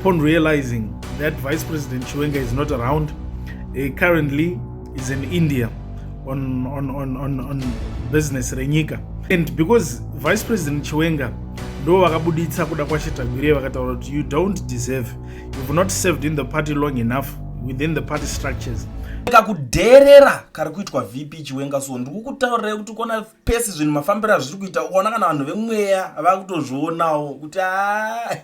Upon realizing that Vice President Chiwenga is not around, he currently is in India on business renyika. And because Vice President Chiwenga ndo vakabuditsa Kudakwashe Tagwirei, vakataura kuti you don't deserve, you've not served in the party long enough within the party structures. Kakudherera kari kuitwa VP Chiwenga, so ndiri kukutaurirai kuti kuona pesi zvinhu mafambiro azviri kuita, ukaona kana vanhu vemweya vakutozvionawo kuti a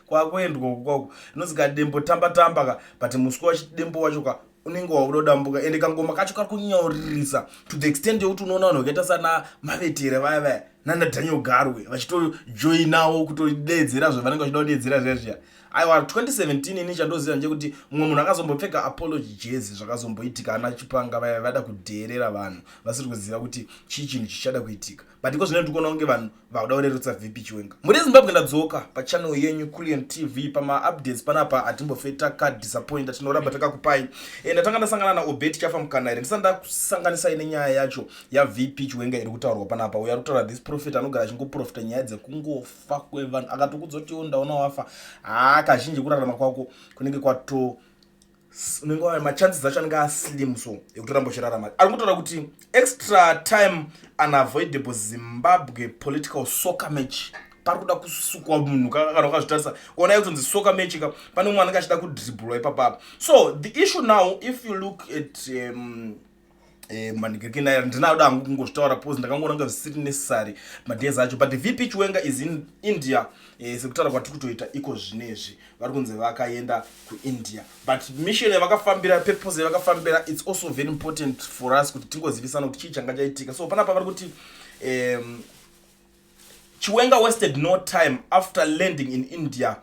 kwakuendwa kwako inonzi kadembo tamba tamba ka, but muswe wachidembo wacho ka unenge wakuda kudambuka. Ende kangoma kacho kari kunyauririsa to the extent yekuti unoona vanhu vakaita sana Mavetere vaya vaya nana Daniel Garwe vachitojoinawo kutodedzera zvavanenge vachida kudedzera zviya zviya. Aiwa, 2017 ini chandoziva ndechekuti mumwe munhu akazombopfeka apology jezi, zvakazomboitika ana Chipanga vaya vada kudheerera vanhu vasiri kuziva kuti chii chinhu chichada kuitika. But iko zvino ndikuona kunge vanhu vakuda kurerutsa VP Chiwenga. Muri Zimbabwe, ndadzoka pachannel yenyu Culian TV pamaupdates panapa. Hatimbofe takadisappointa, tinoramba takakupai. Ndatanga ndasangana naObert Chafa Mukanhaire. Ndisati ndakusanganisai nenyaya yacho yaVP Chiwenga iri kutaurwa panapa, uyo ari kutaura, this prophet anogara achingoprofita nyaya dzekungofa kwevanhu, akatokudzotiwo ndaona wafa. Haa, kazhinji kurarama kwako kunenge kwato unenge machances acho anenge aslim, so ekutoramba uchirarama. Ari kutaura kuti extra time unavoidable Zimbabwe political soccer match, pari kuda kusukwa munhu. Kana ukazvitarisa, onai kutonzi soccer match ka, pane mumwe anenge achida kudribhulwa ipapapa. So the issue now, if you look at manhikirikina, ndinada hangu kungozvitaura pose, ndakangoona kunge zvisiri necessary madays acho, but VP Chiwenga is in India. Sekutaura kwatiri kutoita iko zvinezvi, vari kunzi vakaenda kuIndia, but mission yavakafambira, purpose yavakafambira, it's also very important for us kuti tingozivisana kuti chii changa chaitika. So panapa vari kuti Chiwenga wasted no time after landing in India,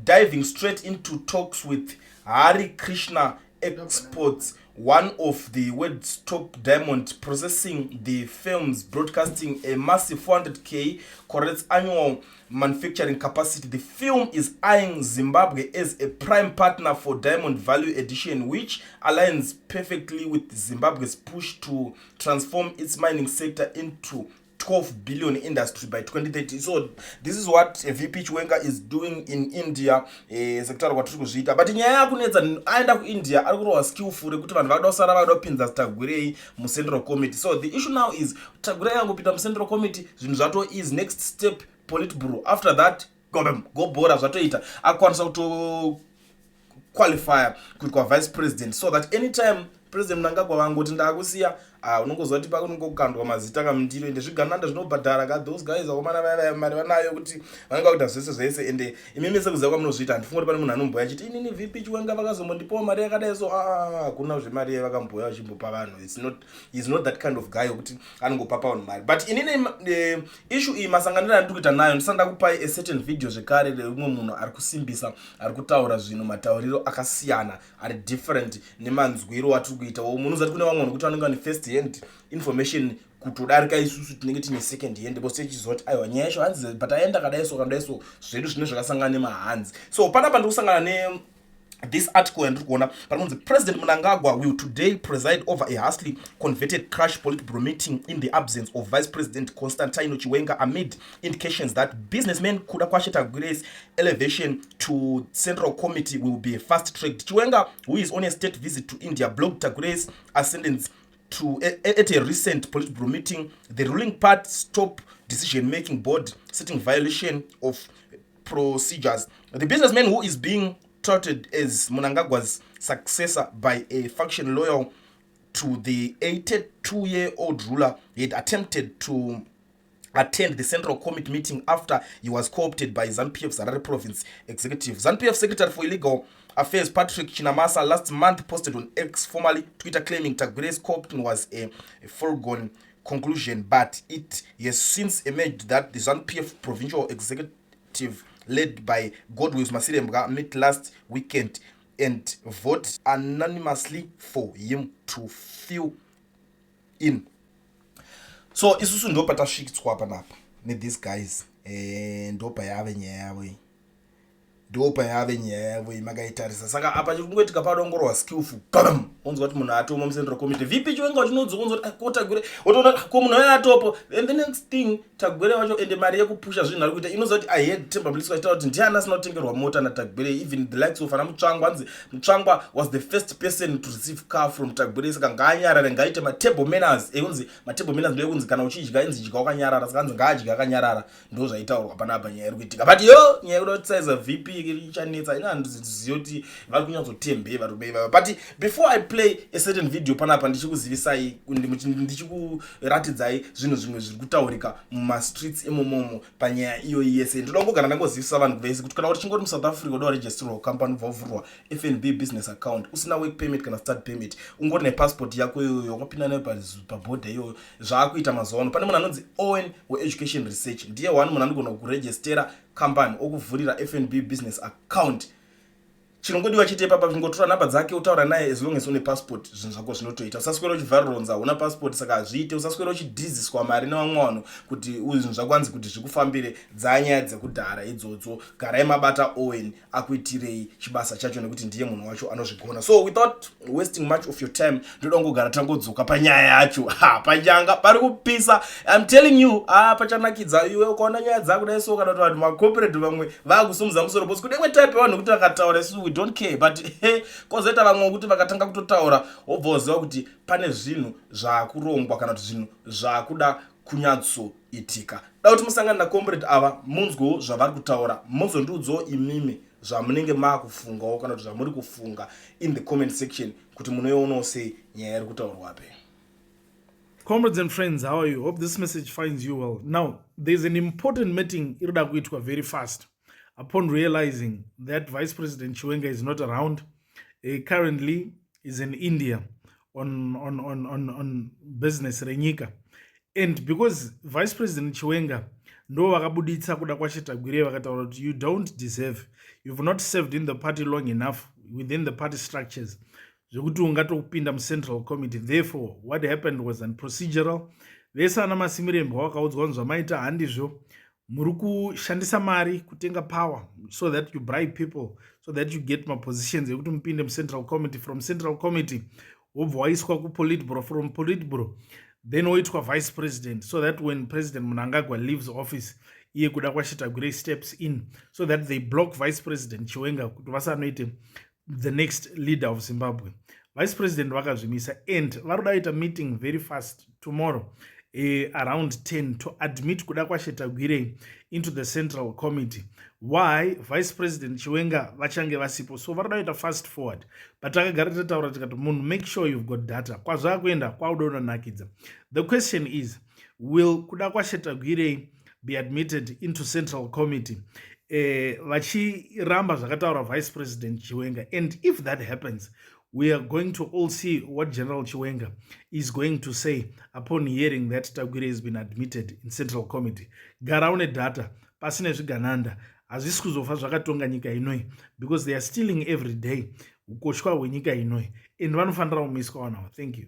diving straight into talks with Hari Krishna Exports, one of the world's top diamond processing the firms broadcasting a massive 400K carats annual manufacturing capacity. The firm is eyeing Zimbabwe as a prime partner for diamond value addition, which aligns perfectly with Zimbabwe's push to transform its mining sector into 12 billion industry by 2030. So this is what VP Chiwenga is doing in India, sekutaura kwatiri kuzviita. But nyaya yakunetsa, aenda kuIndia ari kurohwa skillful rekuti vanhu vakuda kusara vakuda kupinza Tagwirei mucentral committee. So the issue now is Tagwirei angopinda mucentral committee, zvinhu zvato is next step politburo. After that, gobhora zvatoita, akukwanisa kutoqualifya kuitwa vice president, so that anytime President Mnangagwa vangoti ndaakusiya, ah, unongoziva kuti pakunongokandwa mazita kamundiro. Ende zvigananda zvinobhadhara ka, those guys, vakomana vaya vaya mari vanayo kuti vanenge vakuita zvese zvese. Ende imimi sekuziva kwamunozviita, handifungi kuti pane munhu anomboya achiti inini VP Chiwenga vakazombondipawo mari yakadai. So ah, hakuna zvemari yavakamboya vachimbopa vanhu. It's not, is not that kind of guy wekuti anongopapa vanhu mari. But inini issue iyi masanganiro andiri kuita nayo, ndisati ndakupai a certain video zvekare reumwe munhu ari kusimbisa, ari kutaura zvinhu matauriro akasiyana ari different nemanzwiro atiri kuitawo. Munozati kune vamwe vanhu kuti vanenge vane first hand information kutodarika isusu tinenge tine second hand, because tichiziva kuti aiwa, nyaya yacho hanzi, but aenda kadai so, kadai so, zvedu zvine zvakasangana nemahanzi. So panapa ndiri kusangana ne this article yandiri kuona pari kunzi President Mnangagwa will today preside over a hastily convened crash politburo meeting in the absence of Vice President Constantino Chiwenga, amid indications that businessman Kudakwashe Tagwirei's elevation to central committee will be fast tracked. Chiwenga, who is on a state visit to India, blocked Tagwirei's ascendance to at a recent politburo meeting, the ruling party's top decision making board, citing violation of procedures. The businessman, who is being touted as Mnangagwa's successor by a faction loyal to the 82-year-old ruler, had attempted to attend the central committee meeting after he was co-opted by ZANU-PF's Harare Province executive. ZANU-PF secretary for legal affairs Patrick Chinamasa last month posted on X, formerly Twitter, claiming Tagwirei's co-opting was a foregone conclusion, but it has since emerged that the ZANU-PF provincial executive led by Godwills Masirembwa met last weekend and vote unanimously for him to fill in. So isusu ndo patasvitswa panapa nethese guys, ndo payave nyaya yavo iyi. Ndo payave nyaya yavo imakaitarisa. Saka apa chiri kungoitika, padongorwa skillful bam, onzwa kuti munhu atomo mucentral committee. VP Chiwenga uchinodzoka, unzwa kuti ko Tagwirei, wotoona ko munhu uyo atopo. And the next thing, Tagwirei wacho ende mari yekupusha zvinhu ari kuita inoziva kuti I heard Temba Mliswa achitaura kuti ndiani asina kutengerwa mota naTagwirei, even the likes of ana Mutsvangwa. Anzi Mutsvangwa was the first person to receive car from Tagwirei, saka ngaanyarare, ngaaite matable manners. Ekunzi matable manners ndeyekunzi kana uchidya, inzi dya wakanyarara, saka anzi ngaadya akanyarara. Ndo zvaitaurwa panapa, nyaya iri kuitika. But yo, nyaya yekuda kutisaiza VP ichanetsa. Ina handizivi kuti vari kunyatsotembei varume ivava. But before I play a certain video panapa, ndichikuzivisai, ndichikuratidzai zvinhu zvimwe zviri kutaurika mumastreets imomomo panyaya iyoyi yese, ndoda kungogara ndangozivisa vanhu vese kuti kana kuti chingori muSouth Africa, uda kuregisterwa company, ubva uvhurwa FNB business account, usina work permit kana study permit, ungori nepassport yako iyoyo wakapinda nayo pabhodha iyoyo, zvaakuita mazuva ano. Pane munhu anonzi Owen weEducation Research, ndiye one munhu anogona kuregistera company, okuvhurira FNB business account. Chinongodiwa chete ipapa, chingotora nhamba dzake, utaura naye. As long as une passport, zvinhu zvako zvinotoita. Usaswera uchivharironza hauna passport, saka hazviite. Usaswera uchidhiziswa mari nevamwe vanhu kuti zvinhu zvako anzi kuti zvikufambire. Dzanyaya dzekudhara idzodzo. Garai mabata Owen akuitirei chibasa chacho, nekuti ndiye munhu wacho anozvigona. So without wasting much of your time, ndoda kungogara tangodzoka panyaya yacho. Ha, panyanga pari kupisa, I'm telling you. Ah, pachanakidza. Iwe ukaona nyaya dzakudai so, kana kuti vanhu macorporate vamwe vakusumudza musoro bosi, kune imwe type yevanhu kuti vakataura, isu we don't care, but kwozoita vamwe kuti vakatanga kutotaura, wobva uziva kuti pane zvinhu zvaakurongwa kana kuti zvinhu zvaakuda kunyatsoitika. Da kuti musangane nacomrade ava, munzwewo zvavari kutaura, muzondiudzawo imimi zvamunenge maakufungawo kana kuti zvamuri kufunga in the comment section, kuti munoionawo sei nyaya iri kutaurwape. Comrades and friends, how are you? Hope this message finds you well. Now, there's an important meeting irikuda kuitwa very fast upon realizing that Vice President Chiwenga is not around. Currently is in India on business renyika. And because Vice President Chiwenga ndo vakabuditsa Kudakwashe Tagwirei, vakataura kuti you don't deserve, you've not served in the party long enough within the party structures zvekuti ungatopinda mucentral committee. Therefore, what happened was unprocedural. Vese ana Masimirembwa vakaudzwa kunzi zvamaita handizvo, muri kushandisa mari kutenga power so that you bribe people so that you get mapositions ekuti mupinde mucentral committee. From central committee wobva waiswa kupolitburo, from politburo then woitwa vice president, so that when President Mnangagwa leaves office, iye Kudakwashe Tagwirei steps in, so that they block Vice President Chiwenga kuti vasanoite the next leader of Zimbabwe. Vice President vakazvimisa and vari kuda kuita meeting very fast tomorrow around 10 to admit Kudakwashe Tagwirei into the central committee. Why? Vice President Chiwenga vachange vasipo, so vari kuda kuita fast forward. But takagara tataura tikati munhu, make sure you've got data. Kwazvaakuenda kwauda unonakidza. The question is, will Kudakwashe Tagwirei be admitted into central committee vachiramba zvakataura Vice President Chiwenga? And if that happens, we are going to all see what General Chiwenga is going to say upon hearing that Tagwirei has been admitted in central committee. Gara une data. Pasine zvigananda hazvisi kuzofa zvakatonga nyika inoi, because they are stealing every day ukoshwa hwenyika inoi, and vanofanira kumiswa vanhu ava. Thank you.